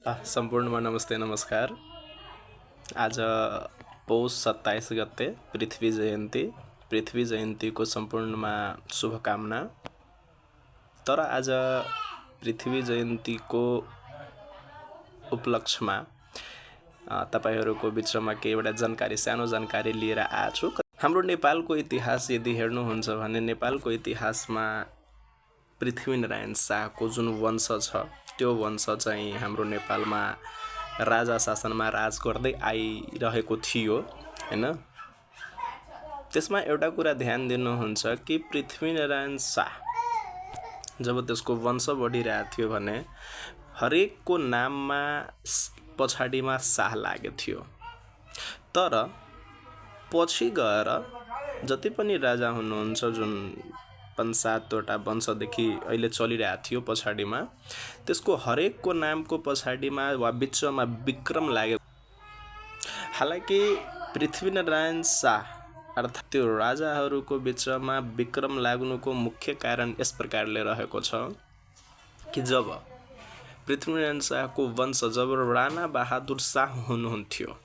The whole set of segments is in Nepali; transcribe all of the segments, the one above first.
सम्पूर्णमा नमस्ते नमस्कार। आज पौष 27 गते पृथ्वी जयन्तीको सम्पूर्णमा शुभकामना। तर आज पृथ्वी जयन्तीको उपलक्ष्यमा तपाईहरूको बिचमा एउटा सानो जानकारी लिएर आएको छु। हाम्रो नेपालको इतिहास यदि हेर्नुहुन्छ भने नेपालको इतिहासमा पृथ्वीनारायण शाहको जुन वंश छ त्यो वंश चाहिँ हाम्रो नेपालमा राजा शासनमा राज गर्दै आइरहेको थियो हैन। त्यसमा एउटा कुरा ध्यान दिनुहुन्छ कि पृथ्वीनारायण शाह जब त्यसको वंश बढिरहेको थियो भने हरेकको नाममा पछाडिमा शाह लागेको थियो। तर पछि गएर जति पनि राजा हुनुहुन्छ जुन 5-7 वटा वंशदेखि अहिले चलिरहेको थियो पछाडिमा त्यसको हरेकको नामको पछाडिमा वा बिचमा विक्रम लाग्यो। हालाकि पृथ्वीनारायण शाह अर्थात् त्यो राजाहरूको बिचमा विक्रम लाग्नुको मुख्य कारण यस प्रकारले रहेको छ कि जब पृथ्वीनारायण शाहको वंश जब राणा बहादुर शाह हुनुहुन्थ्यो,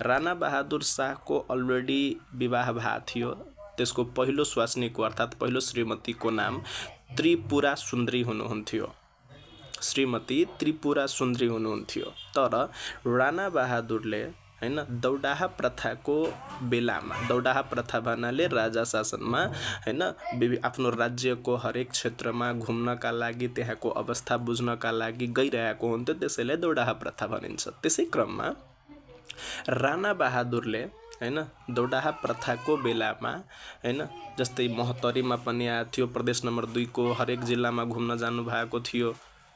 राणा बहादुर शाहको अलरेडी विवाह भएको थियो। त्यसको पहिलो स्वास्नीको अर्थात् पहिलो श्रीमतीको नाम त्रिपुरा सुन्दरी हुनुहुन्थ्यो, श्रीमती त्रिपुरा सुन्दरी हुनुहुन्थ्यो। तर राणा बहादुरले हैन दौडाहा प्रथाको बेलामा, दौडाहा प्रथा भन्नाले राजा शासनमा हैन आफ्नो राज्यको हरेक क्षेत्रमा घुम्नका लागि त्यहाँको अवस्था बुझ्नका लागि गइरहेको हुन्थ्यो, त्यसैले दौडाहा प्रथा भनिन्छ। त्यसै क्रममा राणा बहादुरले हैन दौडाहा प्रथाको बेलामा हैन जस्तै महोत्तरीमा पनि आएको थियो, प्रदेश नम्बर 2 को हरेक जिल्लामा घुम्न जानु भएको थियो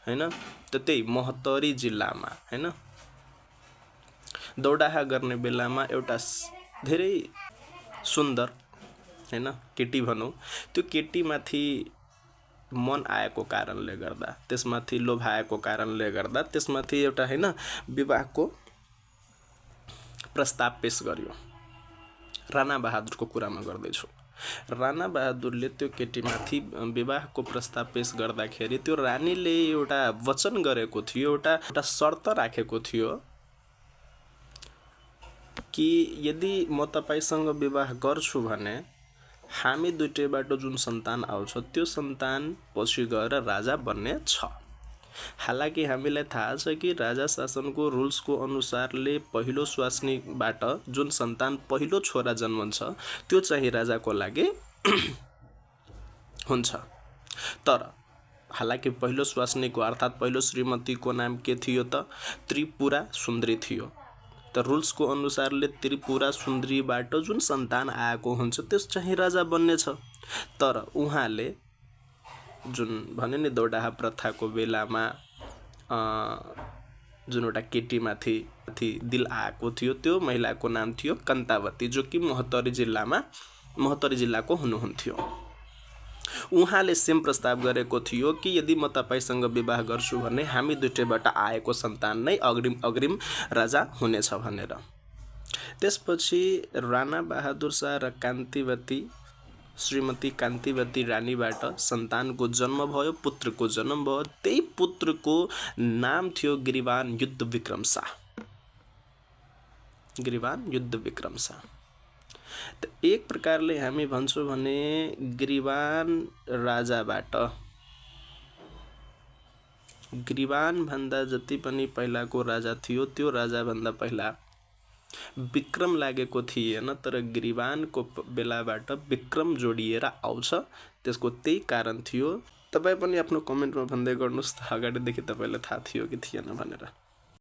हैन। त्यही महोत्तरी जिल्लामा हैन दौडाहा गर्ने बेलामा एउटा धेरै सुन्दर हैन केटी भनौं, त्यो केटीमाथि मन आएको कारणले गर्दा, त्यसमाथि लोभाएको कारणले गर्दा त्यसमाथि एउटा हैन विवाहको प्रस्ताव पेश गर्यो। राणा बहादुरको कुरामा गर्दैछु। राणा बहादुरले त्यो केटीमाथि विवाहको प्रस्ताव पेश गर्दाखेरि त्यो रानीले एउटा वचन गरेको थियो, एउटा शर्त राखेको थियो कि यदि म तपाईसँग विवाह गर्छु भने हामी दुईटैबाट जुन सन्तान आउँछ त्यो सन्तान पछि गएर राजा बन्ने छ। हालाकि हामीलाई थाहा छ कि राजा शासनको रुल्सको अनुसारले पहिलो स्वास्नीबाट जुन सन्तान पहिलो छोरा जन्मन्छ त्यो चाहिँ राजाको लागि हुन्छ। तर हालाकि पहिलो स्वास्नीको अर्थात् पहिलो श्रीमतीको नाम के थियो त त्रिपुरा सुन्दरी थियो। त रुल्सको अनुसारले त्रिपुरा सुन्दरीबाट जुन सन्तान आएको हुन्छ त्यस चाहिँ राजा बन्ने छ। तर उहाँले जुन भने नि दौडाहा प्रथाको बेलामा जुन एउटा केटीमाथि दिल आएको थियो त्यो महिलाको नाम थियो कन्तावती, जो कि महोत्तरी जिल्लाको हुनुहुन्थ्यो। उहाँले सेम प्रस्ताव गरेको थियो कि यदि म तपाईसँग विवाह गर्छु भने हामी दुईटैबाट आएको सन्तान नै अग्रिम राजा हुनेछ भनेर। त्यसपछि राणा बहादुर शाह र कान्तिवती श्रीमती कान्तिवती रानीबाट सन्तानको जन्म भयो, पुत्रको जन्म भयो। त्यही पुत्रको नाम थियो गिरिवान युद्ध विक्रम शाह। गिरिवान युद्ध विक्रम शाह। त एक प्रकारले हामी भन्छौँ भने गिरिवान राजाबाट, गिरिवान भन्दा जति पनि पहिलाको राजा थियो त्यो राजा भन्दा पहिला विक्रम लागेको थिएन, तर गिरिवानको बेलाबाट विक्रम जोडिएर आउँछ। त्यसको त्यही कारण थियो। तपाई पनि आफ्नो कमेन्टमा भन्दै गर्नुस् त अगाडिदेखि तपाईलाई थाहा थियो कि थिएन भनेर।